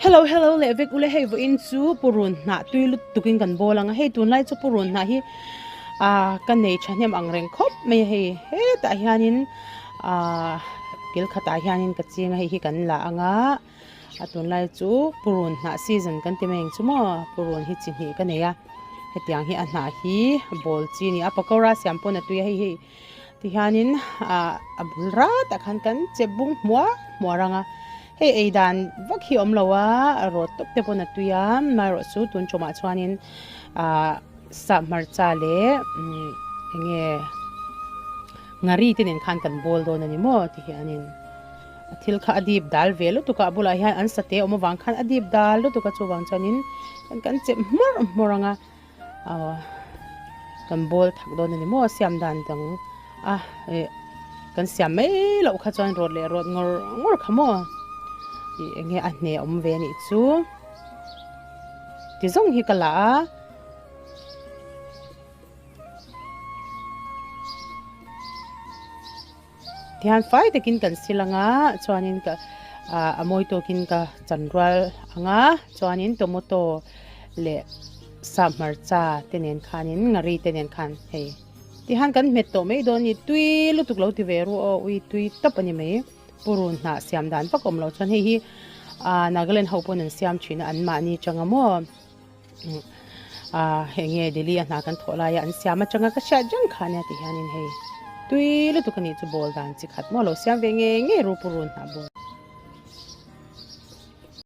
Hello hello leh vek ule hei vawiin chu purun hnah tui lutuk in kan bawl ang a hei tunlai chu purun hnah hi ah ka nei thahnem ang reng khawp mai a hei hetah hianin ah kil khatah hianin ka ching a hei hi kan la ang a a tunlai chu purun hnah season kan ti mai ang chu maw purun hi chi hnih ka nei a hetiang hi a hnah hi bawl chi a ni a pakora siam pawn a tui a hei hi. Tihianin ah a bul ratah khan kan che bung hmuah hmuah rang a, hei ei dan vak hi a awm lo a, rawt tawp te pawn a tui a, amaherawh chu tun tumah chuanin ah sap hmarcha leh umm eng nge ngari te nen khan kan bawl dawn a ni maw tihianin a thil kha a dip dal ve lutuk a, a bulah hian an sate awm avang khan a dip dal lutuk a chuvang chuanin kan chep hmawrh hmawrh ang a. Aw kan bawl thak dawn a ni maw siam dan dang a eh kan siam mai loh kha chuan rawt leh rawt ngawr ngawr kha maw ih eng nge a hne awm ve a nih chu ti zawng hi ka la a. Tihian fai takin kan sil anga chuanin ka ah a mawi tawkin ka chan rual anga chuanin tomato leh sap hmarcha te nen khanin ngari te nen khan hei tihian kan hmet tawh mai dawn a ni tui lutuk lo ti ve ru aw ui tui tawp a ni mai purun hnah siam dan vak awm loh chuan hei hi ah Nagaland ho pawn an siam thin a an mahni changa maw. Ah hei nge Delhi a hna kan thawh laia an siam atanga ka hriat reng kha ania ti hianin hei tui lutuk a nih chu bawl dan chi khat maw lo siam ve ngei ngei ru purun hnah bawl.